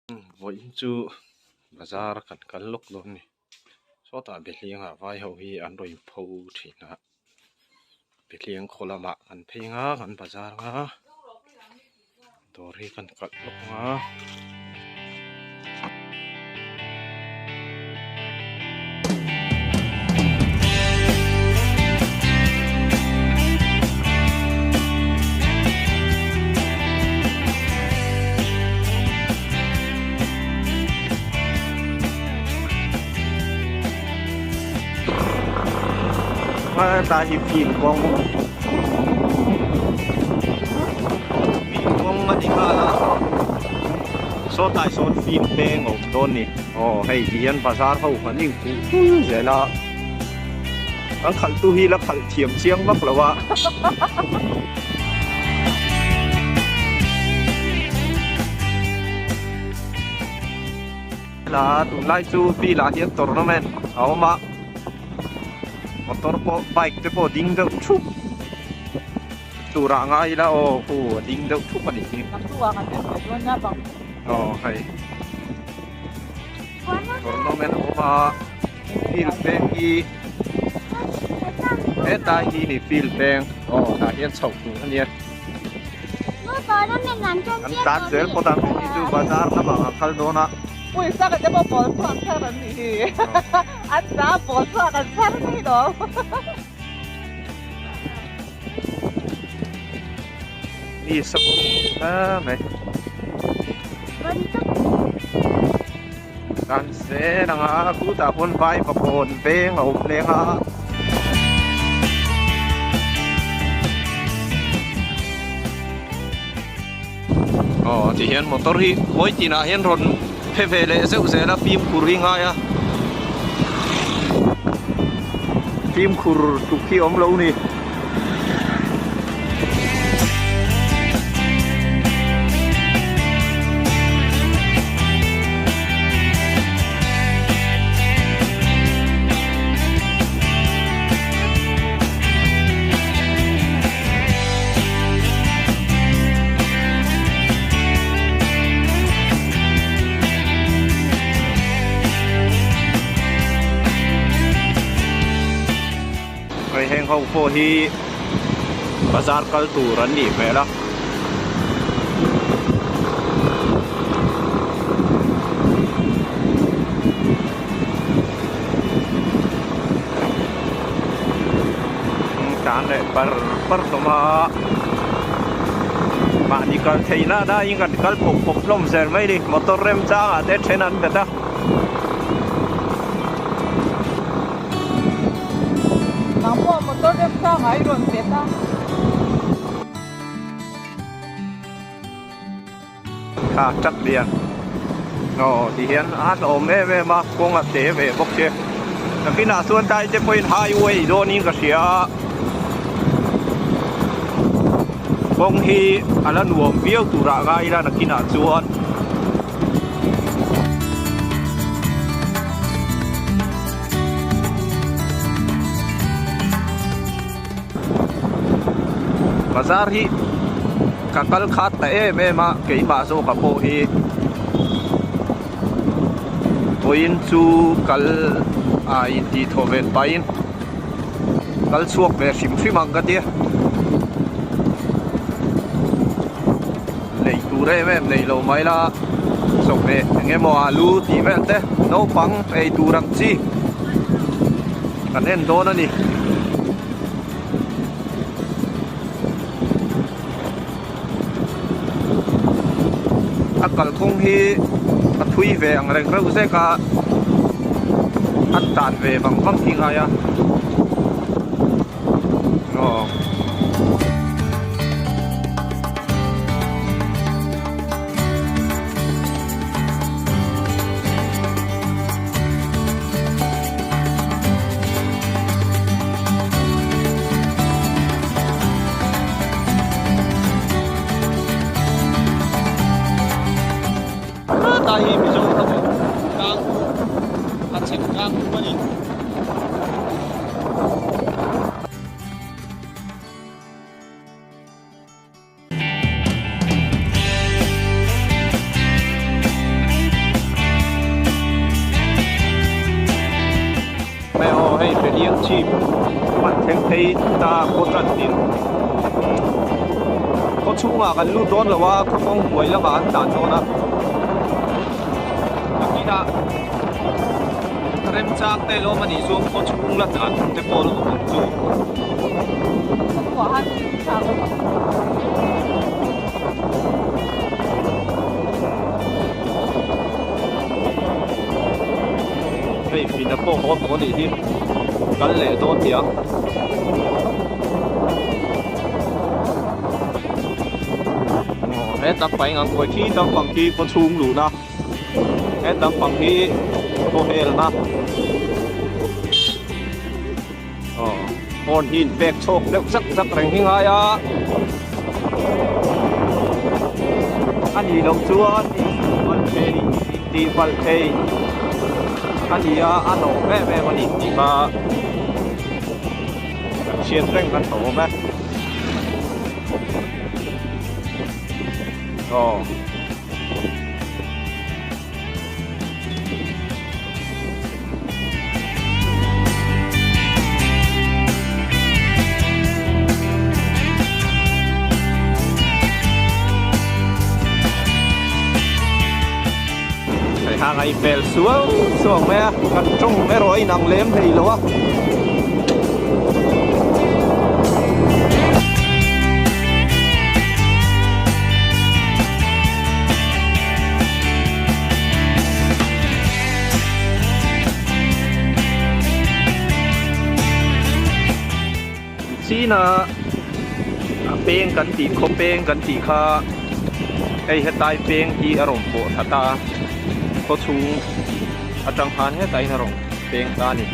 Vawiin chu bazar kan kal lawk dawn a ni sawtah behliangah vai ho hi an rawn pho thin a behliang khaw lamah kan phei ang a kan bazar ang a dawr hi kan kalh lawk ang a. Tlai hi field kawng field kawng a ni nghal a sawtlai sawn field peng a awm dawn a ni aw hei ti hian bazar ho an inkulh tul zel a an khalh tu hi la khalh thiam chiang vak lo a. La tunlai chu field ah hian tournament a awm a motor pawh bike te pawh ding deuh thup tur ah ngai ila aw hu a ding deuh thup a nih hi aw hei tournament a awm a field peng hi hetlai hi ni field peng aw tah hian chhoh tur a nia an tlan zel phawt ang hei chu bazar lamah a kal dawn a. Pawisa ka te pawh pawl chhuak thar an nih hi an ta pawl chhuak an chhar mai lo. Mi sak a mai. Kan zel ang a khutah khuan vai vakawn veng a awm leng a. Aw ti hian motor hi khawi tinah hian rawn phe ve leh zeuh zel a fimkhur hi ngai a fimkhur tluk hi awm lo ni. Hei heng ho pawh hi bazar kal tur an nih hmel a. Tlan leh par par hlawm a mahni kal theihna daiin kan kal pawp pawp hlawm zel mai a ni motor remchang ah te then an bet a. Nang pawh motor remchang ah i rawn bet a. Kha truck lian aw ti hian a hlawm em em a kawng a te ve bawk che nakinah chuan tlai te pawhin highway dawnin ka hria a kawng hi a la nuam viau turah ngai ila nakinah chuan. Bazar hi ka kal khat ta em em a keimah zawk a pawh hi vawiin chu kal ah intih thaw ven pahin kal chhuak ve hrim hrim ang ka tia lei tur em em nei lo mai la chawhmeh eng emaw alu tih vel te naupang ei tur ang chi kan en dawn a ni. A kalkawng hi a thui ve ang reng reuh zek a a tan ve vang vang hi ngai a aw. Tlai hi Mizoram tlang a chhek tlang tum a ni. Serchhip an thleng phei ta khaw tan tir. Khaw chhungah kan lut dawn lo a, khaw kawng hnuai lamah an tlan dawn a. Nakinah remchang te lawm a nih chuan khaw chhung la tlan te pawh la awm ang chu. Hei fina pawh haw tawh anih hi kal leh dawn niang. He tlampang ang kawi khi tlampang khi khaw chhung luhna he tlampang hi khaw helna aw horn hi in pek chhawk deuh zak zak reng hi ngai a a nih loh chuan insual thei intih palh thei a ni a a hlauhawm em em a ni tih kha kan hriat reng kan hlauhawm e. Aw. Hei hang ai pel suau suau mai a, kan tawng erawh a inang lem thei lo a. China a peng kan tih khaw peng kan tih kha hei hetlai peng hi a rawn pawh thla ta a khaw chhung atang khan hetah hian a rawn peng ta a ni.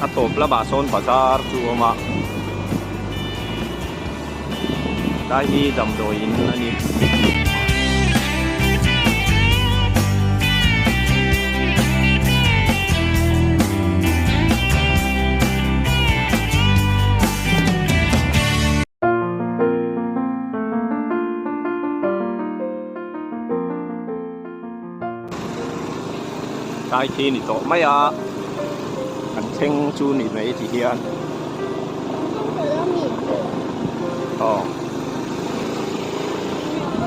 A tawp lamah sawn bazar chu a awm a tlai hi damdawi in a ni. Tlai khi ni tawh mai a kan thleng chu ni mai ti hian aw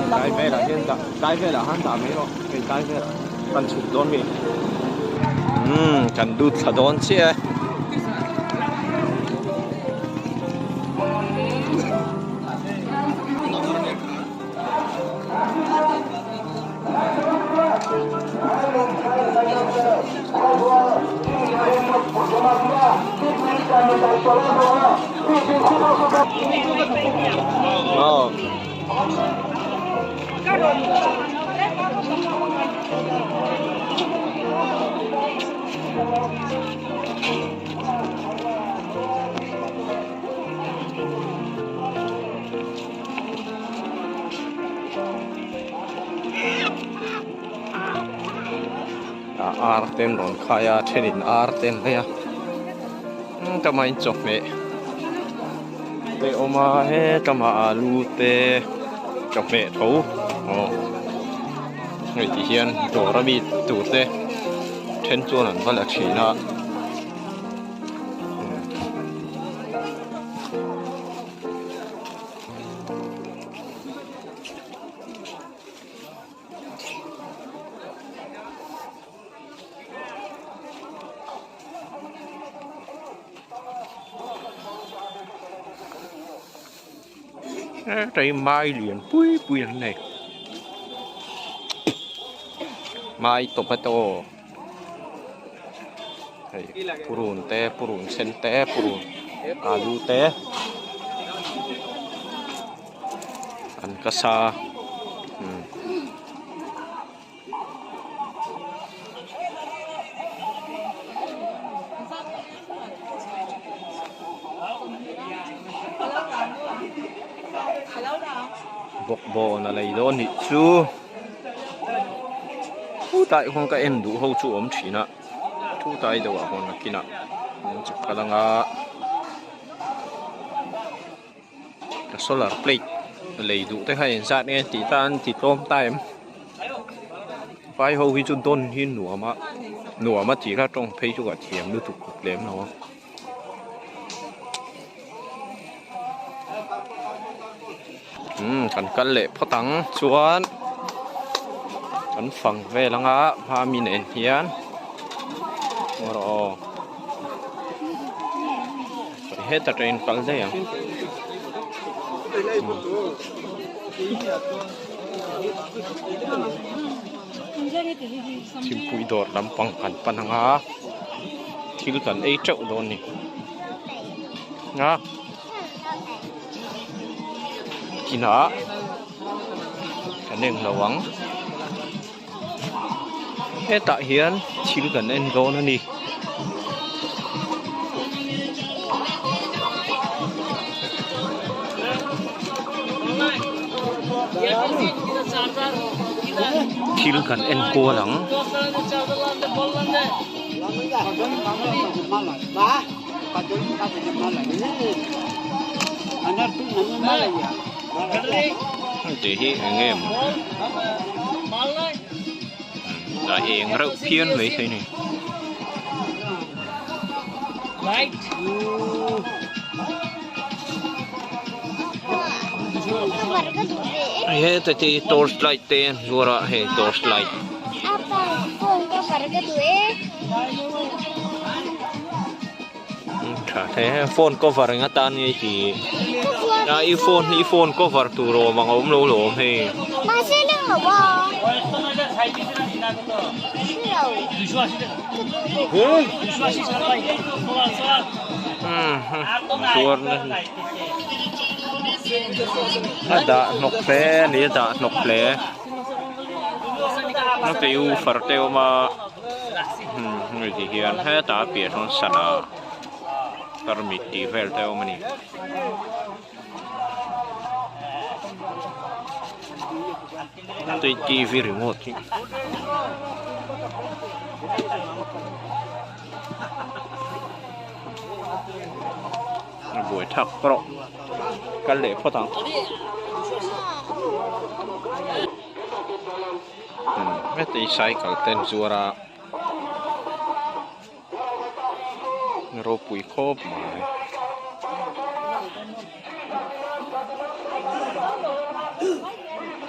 tlai velah hian dah tlai velah khan dah mai rawh hei tlai velah kan chhuk dawn mi umm kan lut thla dawn chiah e. Ar te an rawn khai a thenin ar te an lei a tlamain chawhmeh te a awm a hetlama alu te chawhmeh tho aw hei ti hian dawr ami tur te then chuan an va la thin a. Hei mai lian pui pui an nei mai tomato hei purun te purun sen te purun alu te. An ka sa umm. Bawkbawn a lei dawn nih chu khutah hian ka en duh ho chu a awm thin a. Thu tai deuh ah hawn nakinah an chhuk kal anga solar plate lei duh te kha engzat nge tih tan ti tlawm ta em vai ho hi chu dawn hi nuam a nuam a tih kha tawng phei chu ka thiam lutuk lem lo a. Umm kan kal leh phawt ang chuan kan fang vel anga hma mi nen hian maw rawh aw heta train kal daih ang. Thingpui dawr lampang kan pan anga thil kan ei teuh dawn a ni a kinah kan eng lo ang hetah hian thil kan en dawn a ni. Thil kan en kual ang. Tih hi eng nge maw a eng reuh phian mai thei a ni. Heta te torch light te an zuar a hei torch light. Tha hle phone cover eng atan nge i tih a i phone hi i phone cover tur a awm ang a awm lo lawm hei. Zuar na hi a dah hnawk hle a ni a dah hnawk hle a kei u far te a awm a hei ti hian hetah a piah sawn sana tarmit tih vel te a awm a ni. T V remote hi a buai thak rawh kal leh phawt ang heti cycle te an zuar a ropui khawp mai.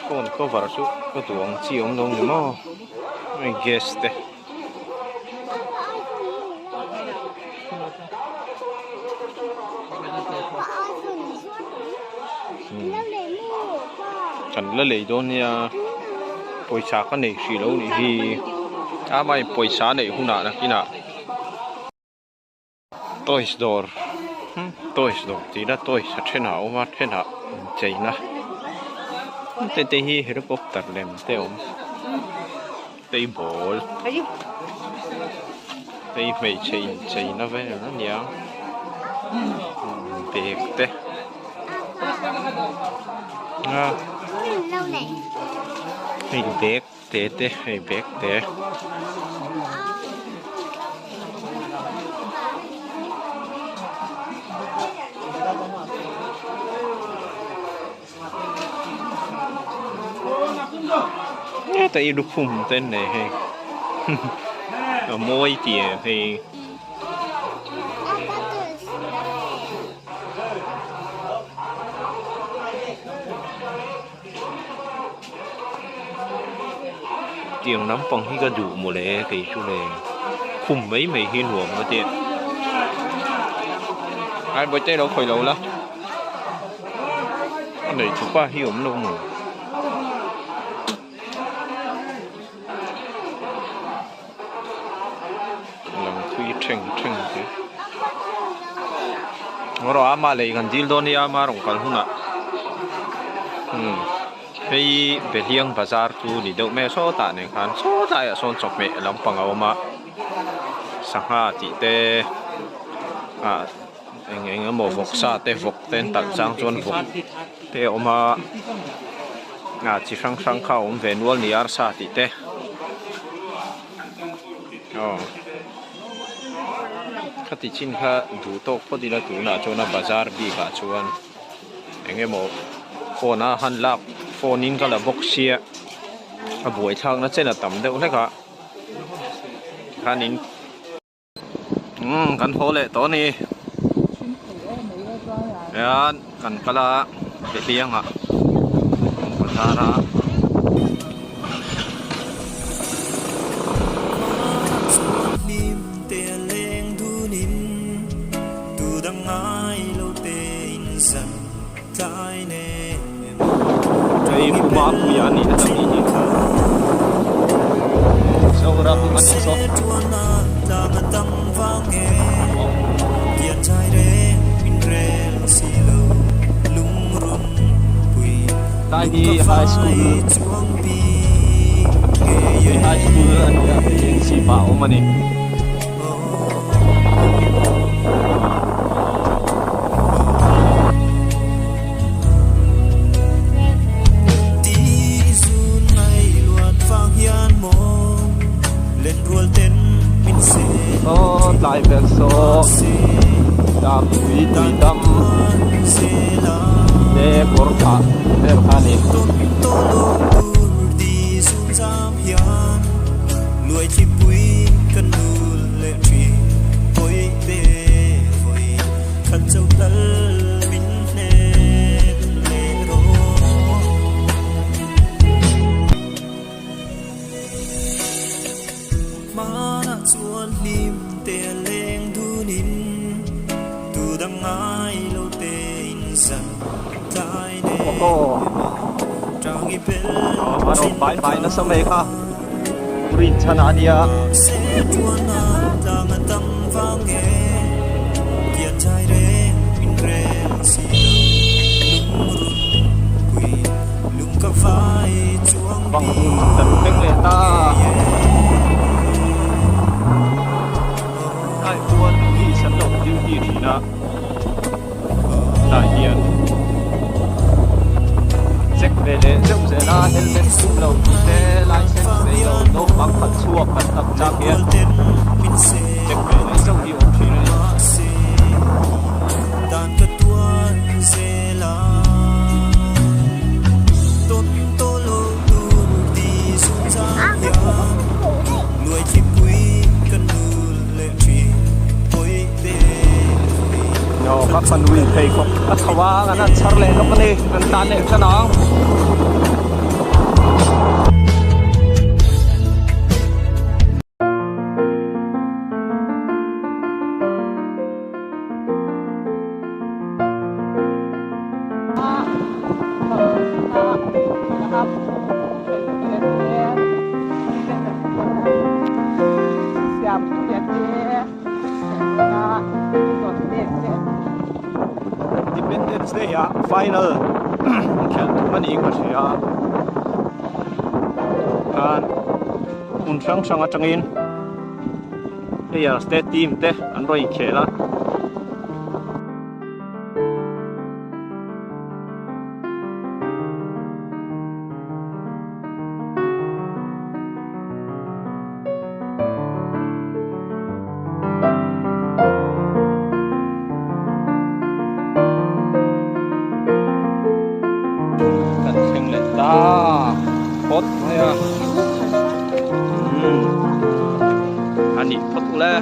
Phone cover chu ka duh ang chi awm lo ni maw hei gas te. Kan la lei dawn nia pawisa ka nei hrih lo nih hi a mai pawisa neih hunah nakinah toys dawr toys dawr tih ila toys a thenah a awm a thenah incheina heti te hi helicopter lem te a awm table hei hmeichhe incheina vel a nia bag te a hei bag te te hei bag te. Heta i lukhum te an nei hei a mawi tih em hei. Tiang lampang hi ka duh mawle kei chu le khum mai mai hi nuam ka ti ai bawihte lo khawi lo la a nei thupa hi awm lo maw. Lang thui theng theng te ngaw rawh ama lei kan dil dawn nia ama rawn kal hunah umm hei Behliang bazar chu ni deuh mai a sawtah nen khan sawtlaiah sawn chawhmeh lampang a awm a sangha tih te ah eng eng emaw vawksa te vawk te an talh chang chuan vawk te a awm a ah chi hrang hrang kha a awm ve nual ni arsa tih te. Aw. Khati chin kha duh tawk phawt ila tunah chuan a bazar bikah chuan eng emaw phone a han lak phone in ka la bawk sia a buaithlakna chen a tam deuh hlek a tikhanin umm kan haw leh tawh a ni hian kan kal a behliangah bazar a. Hei Pu Mapuia a nih na tak nih hi. Zoram a ni saw. Tlai hi high school high school a ni a hei engchhip ah a awm a ni. Aw tlai vel saw Dampui tui dam te kawr phah vel kha a ni. Aw a rawn pai pai nasa mai kha green chhan ah ania. Bang hmun kan thleng leh ta. Tlai chuan police an lo duty thin a tah hian check ve leh zeuh zel a helmet tum lo tih te license nei lo naupang khat chhuak kan tam chak hian check ve leh zeuh hi a awm thin a ni. Aw ka fanu in pheikhawk a chho a an han chhar leh lawk a ni an tan leh than ang. Independence Day ah final khelh tum a niin ka hria khan hmun hrang hrang atangin players te team te an rawn inkhel a. Kan thleng leh ta phawt mai a umm a nih phawt ule.